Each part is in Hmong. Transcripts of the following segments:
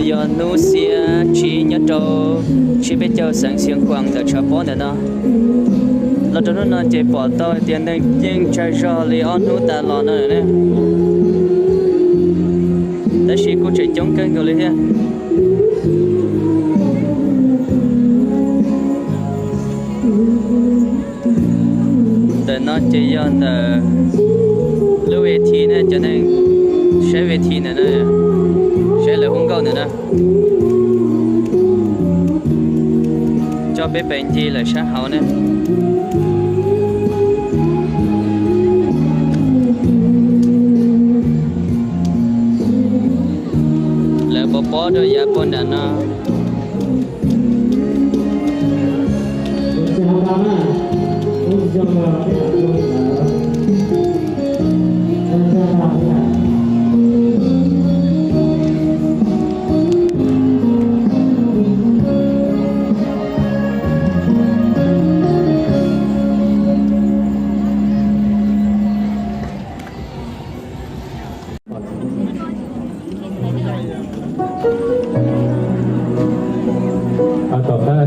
Yog hnub xiab tsib nyob rau tsib peb caug xeev Xiav Khuam ntawm tshav pob ntawm no. Los rau hnub no ces pom tau tias neeg yeej tsawg zog li ob hnub tas los no ne, tab sis kuj tseem coob kawg nkaus li thiab. Ntawm no ces yog ntawm lub ves thi ne, cov neeg saib ves thi ntawm no, saib lawv hu nkauj ntawm no. Coj peb pem ncig lawm sab hauv ne. Lawv pov pob rau yav puag nram no.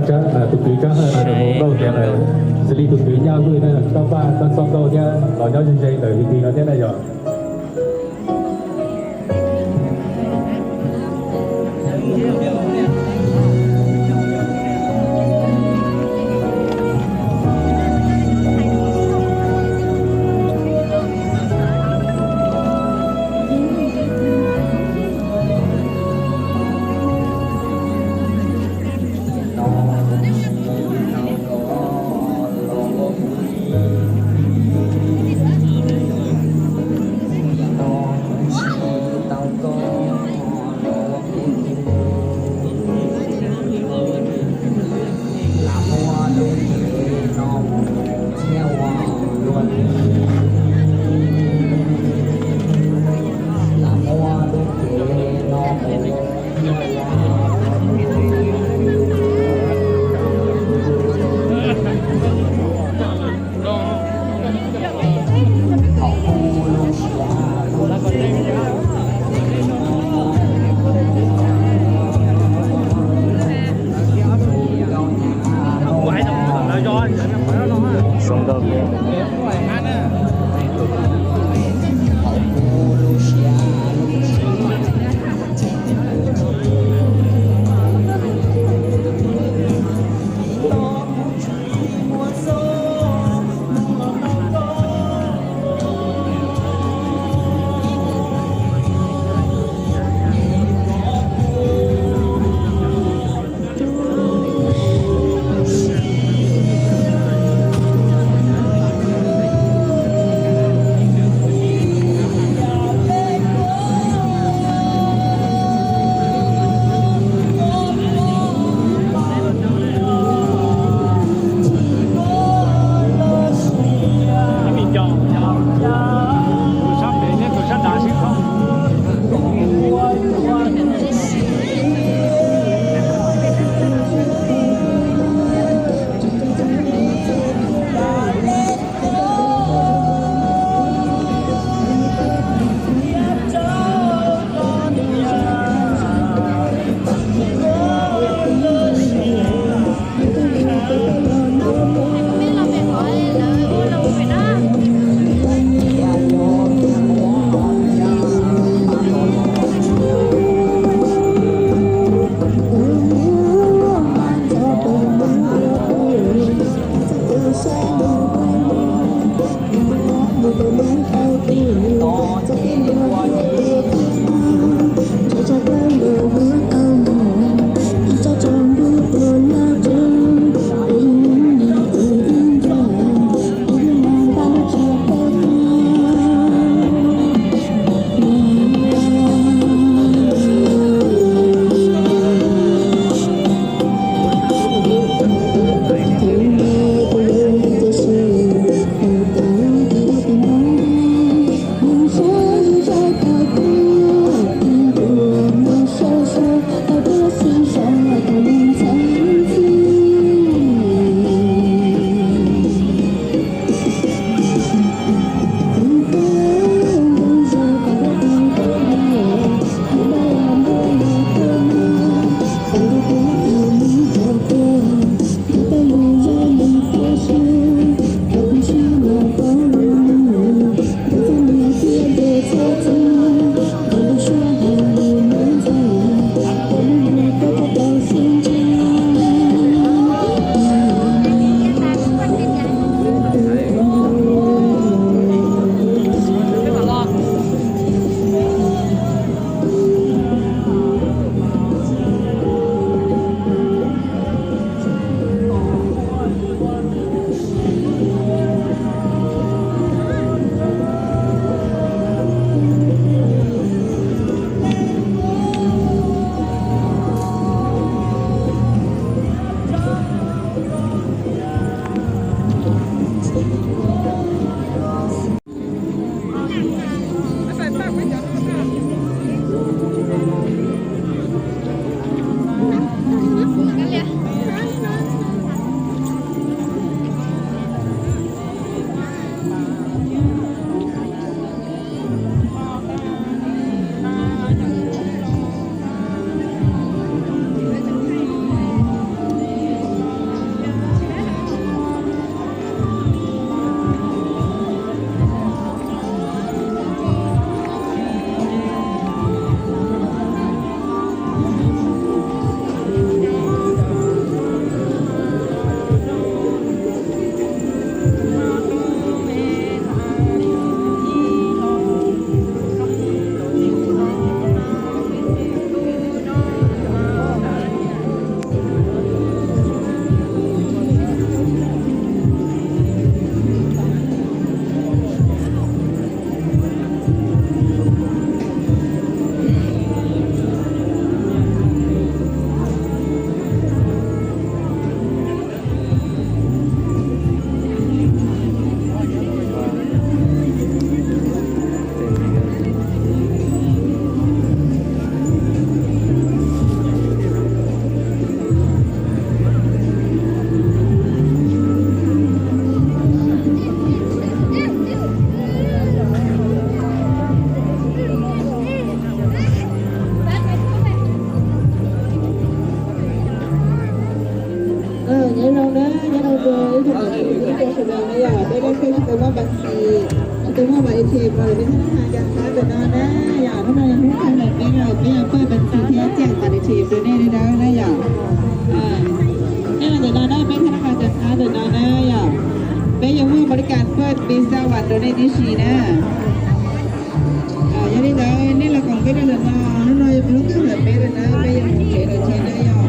Tom qab tus kwv Tsab Hawj no nws hu nkauj tias, xws li tus kwv Yaj Vwj na, koj paj koj txoj nkauj thiab los nyob ze ze ntawm vis tis no thiab na yog. Ib co sawv daws na yom, peb lub kheej tsis tau muaj peev xwm, tsis tau muaj peev xwm los peb thab thab cov qab ntawm no na yom. Hnub no yog hnub kawg ntawm peb lawm, peb yuav pawj peev xwm thiab coj peev xwm rau nej li dawb na yom. Nej los ntawm no na, peb thab thab cov qab ntawm no na yom. Peb yuav muaj npaum li cas pawj pizza vas rau nej tib si na. Yog li ntawd nej los koom peb rau ntawm no, hnub no yog hnub kawg ntawm peb lawm na, peb yuav mus tsev lawm ces na yom.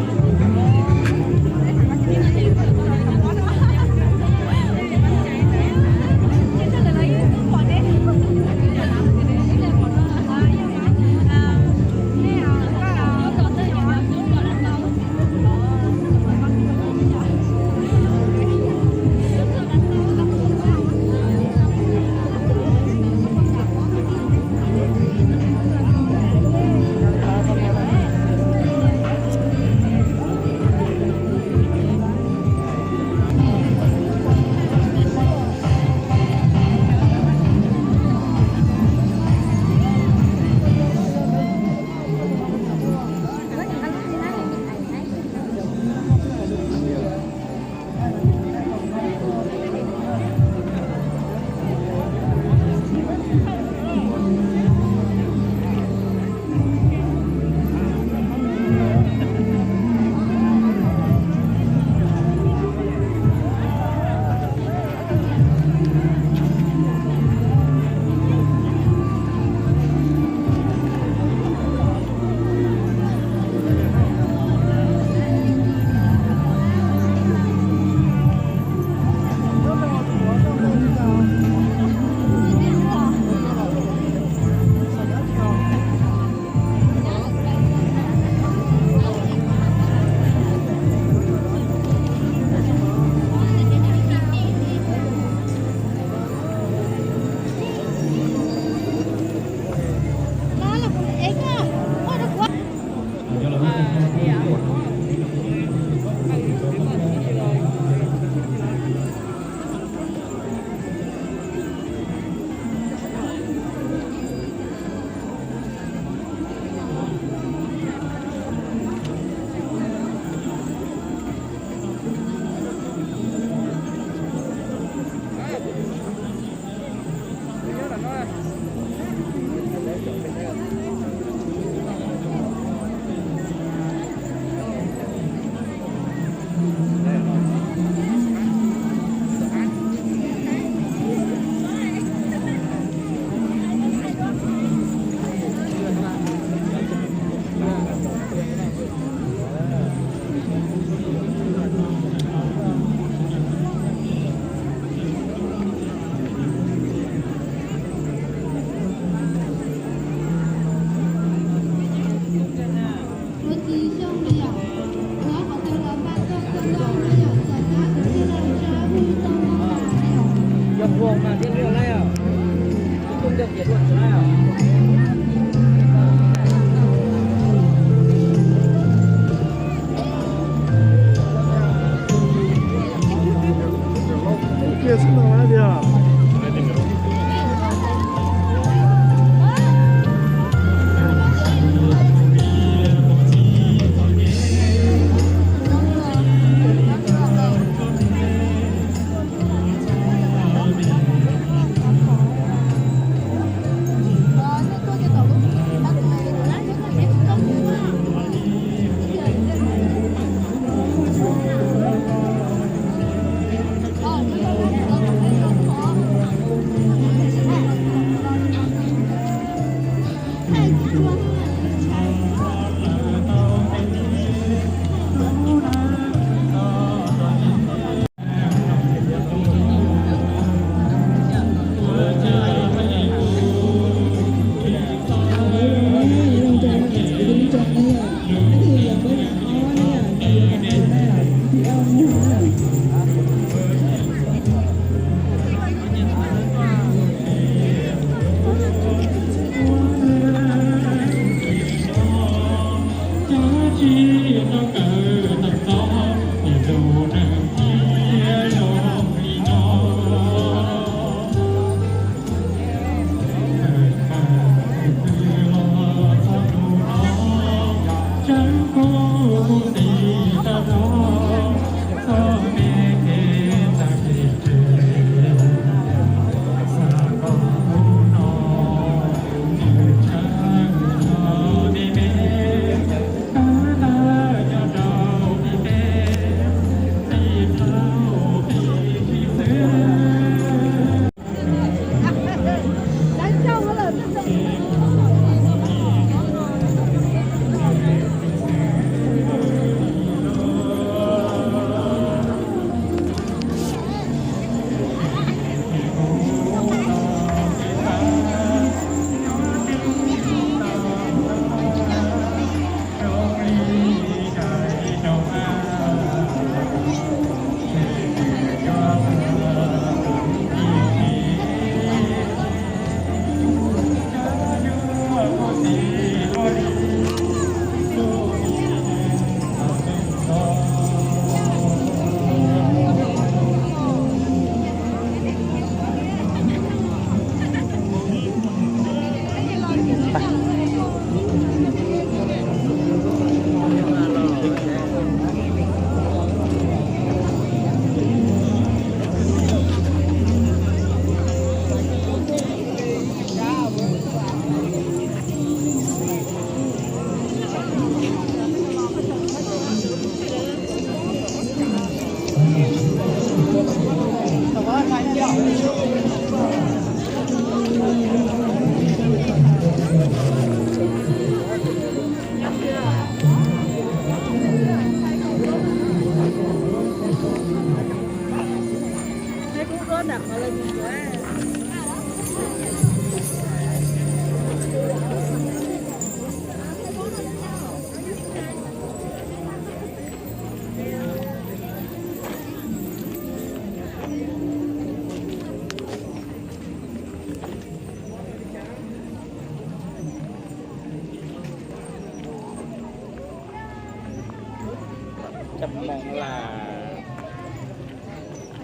Cov moo lawm.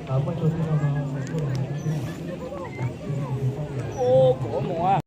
Muaj ib tug tij laug no nws kuj los